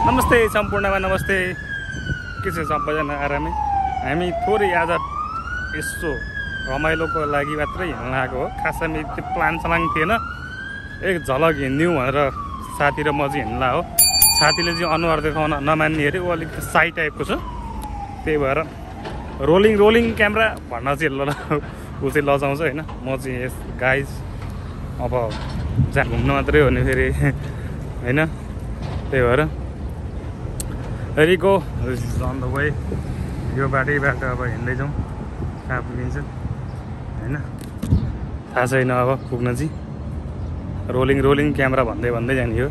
नमस्ते सम्पूर्णमा नमस्ते। के छ सबैजना आरामै? हामी थोरै आज यसो रमाइलोको लागि मात्रै हिँड्न आएको हो। खासमा त्यो प्लान सलाङ थिएन, एक झलक हिँड्यौँ भनेर साथी र म चाहिँ हिँड्ला हो। साथीले चाहिँ अनुहार देखाउन नमान्ने अरे, ऊ अलिकति साई टाइपको छ, त्यही भएर रोलिङ क्यामेरा भन्न चाहिँ ऊ चाहिँ लजाउँछ होइन। म चाहिँ यस गाइज अब जहाँ घुम्नु मात्रै हो नि फेरि होइन, त्यही भएर रिको अन द वे। यो बाटैबाट अब हिँड्दैछौँ, कहाँ पुगिन्छ होइन थाहा छैन। अब पुग्न चाहिँ रोलिङ क्यामेरा भन्दै जाने हो।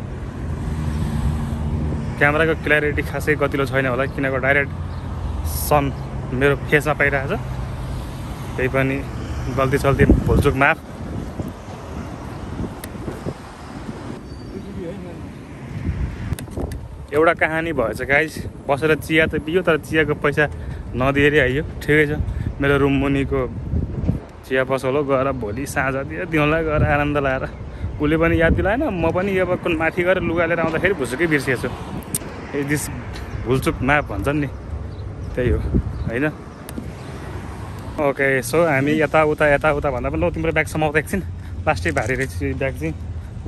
क्यामेराको क्ल्यारिटी खासै गतिलो छैन होला, किनकि डाइरेक्ट सन मेरो फेसमा पाइरहेको छ। त्यही पनि गल्ती भुलचुक माफ। एउटा कहानी भएछ गाइज, बसेर चिया त पियो तर चियाको पैसा नदिएरै आइयो। ठिकै छ, मेरो रुम मुनिको चिया पसल हो, गएर भोलि साँझतिर दिउँला गएर आनन्द लाएर। उसले पनि याद दिलाएन, म पनि अब कुन माथि गएर लुगा लिएर आउँदाखेरि भुसुकै बिर्सिएछु। दिस भुलचुक माफ भन्छन् नि, त्यही हो होइन। ओके, सो हामी यताउता भन्दा पनि ल तिम्रो ब्याग समाउँछ एकछिन। प्लास्टिक भारी रहेछ ब्याग चाहिँ,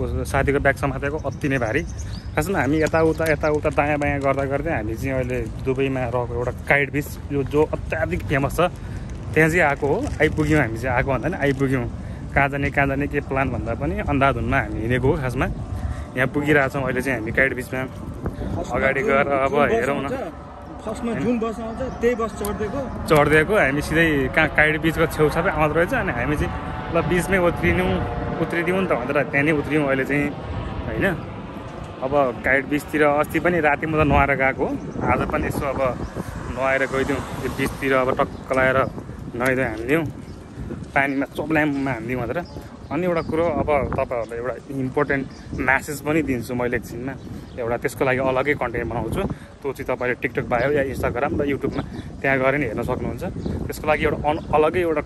साथीको ब्याग समातेको अति नै भारी। खासमा हामी यताउता दायाँ बायाँ गर्दै हामी चाहिँ अहिले दुबईमा रहेको एउटा काइट बिच जो अत्याधिक फेमस छ, त्यहाँ चाहिँ आएको हो। आइपुग्यौँ हामी चाहिँ, आएको भन्दा नि आइपुग्यौँ। कहाँ जाने के प्लान भन्दा पनि अन्धाधुनमा हामी हिँडेको हो। खासमा यहाँ पुगिरहेछौँ अहिले चाहिँ हामी काइट बिचमा। अगाडि गएर अब हेरौँ न, फर्स्टमा जुन बस आउँछ त्यही बस चढिदिएको हामी सिधै कहाँ काइट बिचको छेउछाउै आउँदो रहेछ। अनि हामी चाहिँ ल बिचमै उत्रिदिउँ नि त भनेर त्यहाँ नै उत्रियौँ अहिले चाहिँ होइन। अब काइट बिचतिर अस्ति पनि राति म त नुहाएर गएको हो, आज पनि यसो अब नुहाएर गइदिउँ त्यो बिचतिर। अब टक्क लगाएर नुहाइदिउँ, हानिदिउँ पानीमा, चोप्लाममा हानिदिउँ भनेर। अनि एउटा कुरो अब तपाईँहरूलाई एउटा इम्पोर्टेन्ट म्यासेज पनि दिन्छु मैले एकछिनमा। एउटा त्यसको लागि अलग्गै कन्टेन्ट बनाउँछु, त्यो चाहिँ तपाईँले टिकटक भयो या इन्स्टाग्राम र युट्युबमा त्यहाँ गएर नि हेर्न सक्नुहुन्छ। त्यसको लागि एउटा अलग्गै एउटा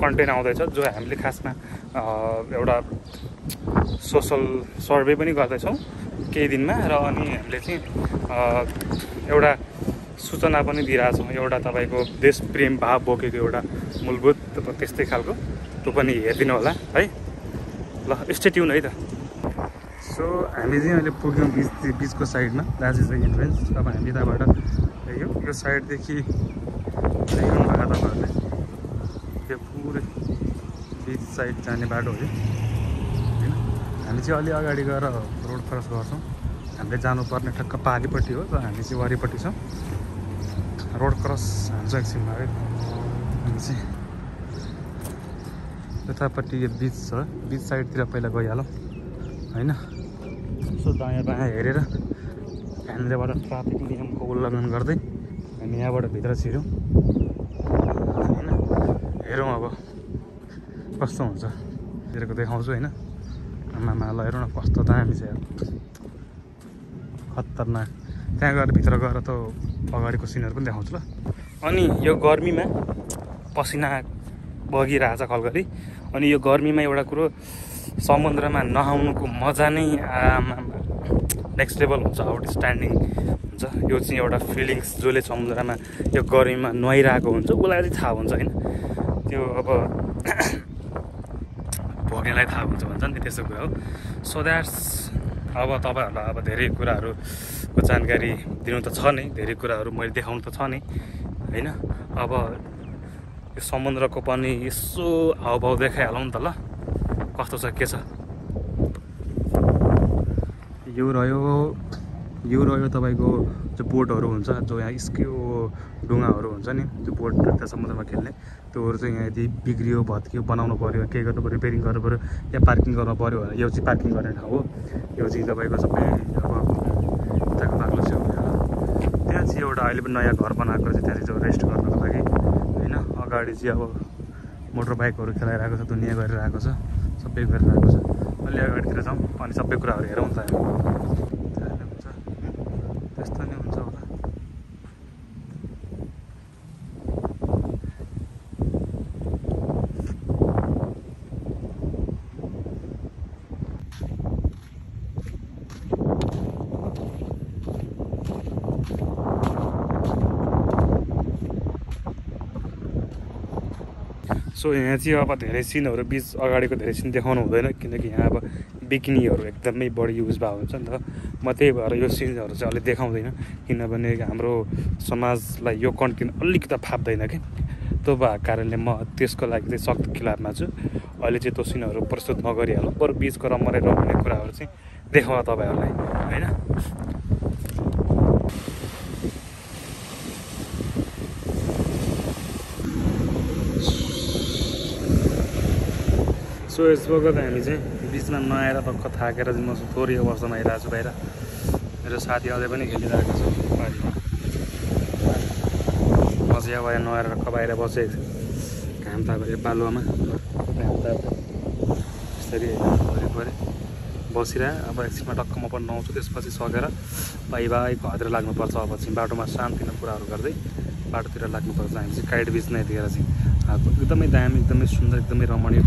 कन्टेन्ट आउँदैछ, जो हामीले खासमा एउटा सोसल सर्वे पनि गर्दैछौँ केही दिनमा। र अनि हामीले चाहिँ एउटा सूचना पनि दिइरहेछौँ, एउटा तपाईँको देश प्रेम भाव बोकेको एउटा मूलभूत त्यस्तै खालको। त्यो पनि हेरिदिनु होला है। ल स्टे ट्युन है त। सो हामी चाहिँ अहिले पुग्यौँ बिचको साइडमा, द्याट इज द इन्ट्रेन्स। अब हामी यताबाट यो साइडदेखि देख्नु भएको तपाईँहरूले, यो पुरै बिच साइड जाने बाटो हो यो होइन। हामी चाहिँ अलि अगाडि गएर रोड क्रस गर्छौँ। हामीले जानुपर्ने ठक्क पारिपट्टि हो, र हामी चाहिँ वारिपट्टि छौँ। रोड क्रस हान्छ एकछिनमा है। हामी चाहिँ यतापट्टि यो बिच छ, बिच साइडतिर पहिला गइहालौँ होइन। यसो दायाँ बायाँ हेरेर हामीलेबाट ट्राफिक नियमको उल्लङ्घन गर्दै हामी यहाँबाट भित्र छिर्यौँ होइन। हेरौँ अब कस्तो हुन्छ, हेरेको देखाउँछु होइन। आमामा ल हेरौँ न कस्तो दामी छ यार, खतरनाक। त्यहाँ गएर भित्र गएर त अगाडिको सिनहरू पनि देखाउँछु ल। अनि यो गर्मीमा पसिना बगिरहेछ खलखली। अनि यो गर्मीमा एउटा कुरो, समुद्रमा नहाउनुको मजा नै नेक्स्ट लेभल हुन्छ, आउटस्ट्यान्डिङ हुन्छ। यो चाहिँ एउटा फिलिङ्स, जसले समुद्रमा यो गर्मीमा नुहाइरहेको हुन्छ उसलाई चाहिँ थाहा हुन्छ होइन। त्यो अब भोग्नेलाई थाहा हुन्छ भन्छ नि, त्यस्तो कुरा हो। सो द्याट्स अब तपाईँहरूलाई अब धेरै कुराहरूको जानकारी दिनु त छ नै, धेरै कुराहरू मैले देखाउनु त छ नै होइन। अब यो समुद्रको पनि यसो हाउभाउ देखाइहालौँ नि त ल, कस्तो छ के छ। यो रह्यो तपाईँको जो बोटहरू हुन्छ, जो यहाँ स्क्यु डुङ्गाहरू हुन्छ नि, त्यो बोट त्यहाँ समुद्रमा खेल्ने, त्योहरू चाहिँ यहाँ यदि बिग्रियो भत्कियो बनाउनु पऱ्यो, केही गर्नु पऱ्यो, रिपेयरिङ गर्नु पऱ्यो या पार्किङ गर्नु पऱ्यो भने यो चाहिँ पार्किङ गर्ने ठाउँ हो। यो चाहिँ तपाईँको सबै अब यताको बाक्लो छेउ त्यहाँ चाहिँ एउटा अहिले पनि नयाँ घर बनाएको छ, त्यहाँ चाहिँ रेस्ट गर्नको लागि होइन। अगाडि चाहिँ अब मोटर बाइकहरू खेलाइरहेको छ, दुनियाँ गरिरहेको छ, सबै गरिरहेको छ। अलि अगाडितिर जाउँ अनि सबै कुराहरू हेरौँ त हुन्छ, त्यस्तो नै हुन्छ होला। सो यहाँ चाहिँ अब धेरै सिनहरू बिच अगाडिको धेरै सिन देखाउनु हुँदैन किनकि यहाँ अब बिकिनीहरू एकदमै बढी युज भएको हुन्छ नि त। म त्यही भएर यो सिनहरू चाहिँ अलिक देखाउँदैन किनभने हाम्रो समाजलाई यो कन्टेन्ट अलिकति फाप्दैन कि। त्यो भएको कारणले म त्यसको लागि चाहिँ सख्त खिलाफमा छु। अहिले चाहिँ त्यो सिनहरू प्रस्तुत नगरिहालौँ, बरु बिचको रमाइलो हुने कुराहरू चाहिँ देखाउँ तपाईँहरूलाई होइन। सो यसो गर्दा हामी चाहिँ बिचमा नआएर टक्क थाकेर चाहिँ म थोरै अवस्थामा आइरहेको छु बाहिर। मेरो साथी अझै पनि खेलिरहेको छ बारीमा। म चाहिँ अब नआएर टक्क बाहिर बसेको छु घाम तापेर बालुवामा। घाम तापेर यसरी वरिपरि बसिरह। अब एकछिनमा टक्क म पनि नुहाउँछु, त्यसपछि सकेर बाई घरतिर लाग्नुपर्छ। अब चाहिँ बाटोमा शान्तिमा कुराहरू गर्दै बाटोतिर लाग्नुपर्छ। हामी चाहिँ काइट बिच नै दिएर चाहिँ आएको। एकदमै दामी, एकदमै सुन्दर, एकदमै रमणीय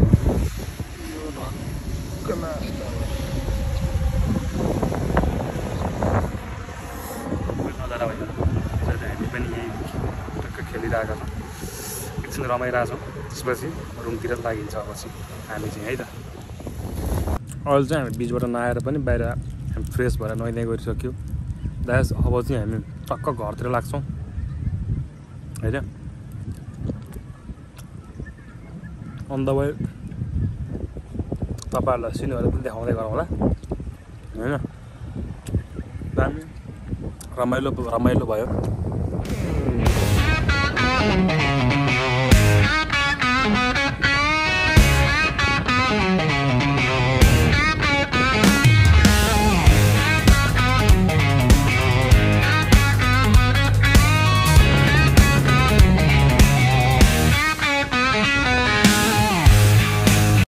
नजारा भइरहेको हामी पनि यहीँ टक्क खेलिरहेका छौँ, एकछिन रमाइरहेको छौँ। त्यसपछि रुमतिर लागिन्छ अब चाहिँ हामी चाहिँ है त। अहिले चाहिँ हामी बिचबाट नआएर पनि बाहिर हामी फ्रेस भएर नुहाइदिए गरिसक्यो दास। अब चाहिँ हामी टक्क घरतिर लाग्छौँ होइन। अन्त वे तपाईँहरूलाई सिनहरू पनि देखाउँदै गरौँ होला होइन। दामी रमाइलो भयो।